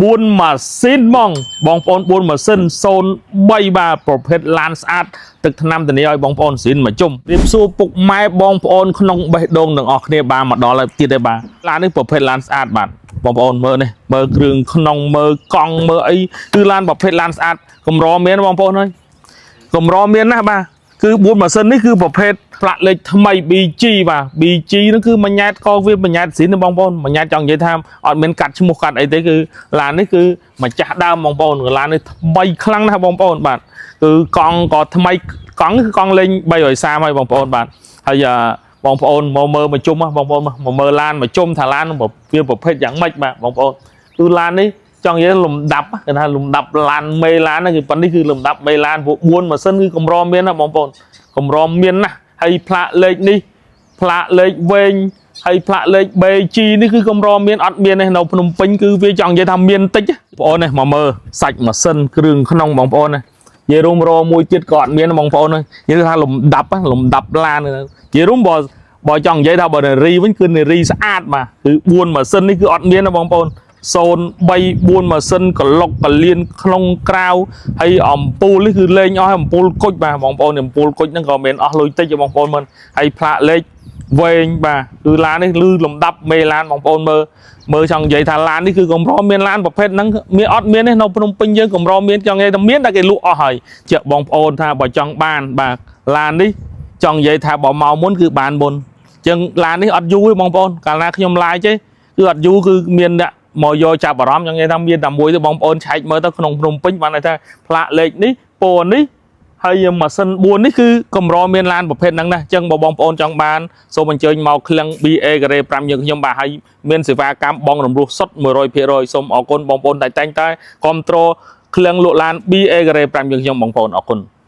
4ម៉ាស៊ីនបងបងប្អូន4ម៉ាស៊ីន03បាទប្រភេទឡានស្អាតទឹកថ្នាំធានាឲ្យបងប្អូនស៊ីនមកជុំរៀបសួរពុកម៉ែបងប្អូនក្នុងបេះដូងទាំងអស់គ្នាបាទមកដល់ហើយទៀតទេបាទឡាននេះប្រភេទឡានស្អាតបាទបងប្អូនមើលនេះមើលគ្រឿងក្នុងមើលកង់មើលអីគឺឡានប្រភេទឡានស្អាតកម្រមានបងប្អូនអើយ កម្រមានណាស់បាទគឺ4ម៉ាស៊ីននេះគឺប្រភេទផ្លាកលេខថ្មី BG បាទ BG ហ្នឹងគឺមួយញ៉ែតក៏វាមួយញ៉ែតស៊ីនបងប្អូនមួយញ៉ែតចង់និយាយថាអត់មានកាត់ឈ្មោះកាត់អីទេគឺឡាននេះគឺម្ចាស់ដើមបងប្អូនឡាននេះថ្មីខ្លាំងណាស់បងប្អូនបាទគឺកង់ក៏ថ្មីកង់គឺកង់លេង330ហើយបងប្អូនបាទហើយអាបងប្អូនមកមើលមកជុំហ៎បងប្អូនមកមើលឡានមកជុំថាឡានវាប្រភេទយ៉ាងម៉េចបាទបងប្អូនគឺឡាននេះចង់និយាយលំដាប់គេថាលំដាប់ឡានមេឡានហ្នឹងគឺប៉ុណ្នេះគឺលំដាប់មេឡានពួក4ម៉ាស៊ីនគឺកម្រមានណាបងប្អូនកម្រមានណាស់ហើយផ្លាកលេខនេះផ្លាកលេខវែងហើយផ្លាកលេខ BG នេះគឺកម្រមានអត់មានទេនៅភ្នំពេញគឺវាចង់និយាយថាមានតិចបងប្អូននេះមកមើលសាច់ម៉ាស៊ីនគ្រឿងក្នុងបងប្អូនណានិយាយរួមរមួយទៀតក៏អត់មានបងប្អូននិយាយថាលំដាប់លំដាប់ឡាននិយាយរួមបើបើចង់និយាយថាបើនារីវិញគឺនារីស្អាតបាទគឺ4ម៉ាស៊ីននេះគឺអត់មានណាបងប្អូន0 3 4ម៉ាស៊ីនកលុកកលៀនក្នុងក្រៅហើយអំពូលនេះគឺលេងអស់ហើយអំពូលគុជបាទបងប្អូនអំពូលគុជហ្នឹងក៏មានអស់លុយតិចទេបងប្អូនមើលហើយផ្លាកលេខវែងបាទគឺឡាននេះលឺលំដាប់មេឡានបងប្អូនមើលមើលចង់និយាយថាឡាននេះគឺកម្រមានឡានប្រភេទហ្នឹងមានអត់មានទេនៅភ្នំពេញយើងកម្រមានចង់និយាយថាមានតែគេលក់អស់ហើយជាបងប្អូនថាបើចង់បានបាទឡាននេះចង់និយាយថាបើមកមុនគឺបានមុនចឹងឡាននេះអត់យូរទេបងប្អូនកាលណាខ្ញុំឡាយទេគឺអត់យូរគឺមានអ្នកមកយកចាប់អារម្មណ៍ចង់និយាយថាមានតែមួយទេបងប្អូនឆែកមើលទៅក្នុងភ្នំពេញបានន័យថាផ្លាកលេខនេះពណ៌នេះហើយម៉ាស៊ីន4នេះគឺកម្រមានឡានប្រភេទហ្នឹងណាអញ្ចឹងបើបងប្អូនចង់បានសូមអញ្ជើញមកក្លឹង BA ការ៉េ5យើងខ្ញុំបាទហើយមានសេវាកម្មបងរំលោះសុទ្ធ100%សូមអរគុណបងប្អូនតែតែងតែគ្រប់គ្រងក្លឹងលក់ឡាន BA ការ៉េ5យើងខ្ញុំបងប្អូនអរគុណ។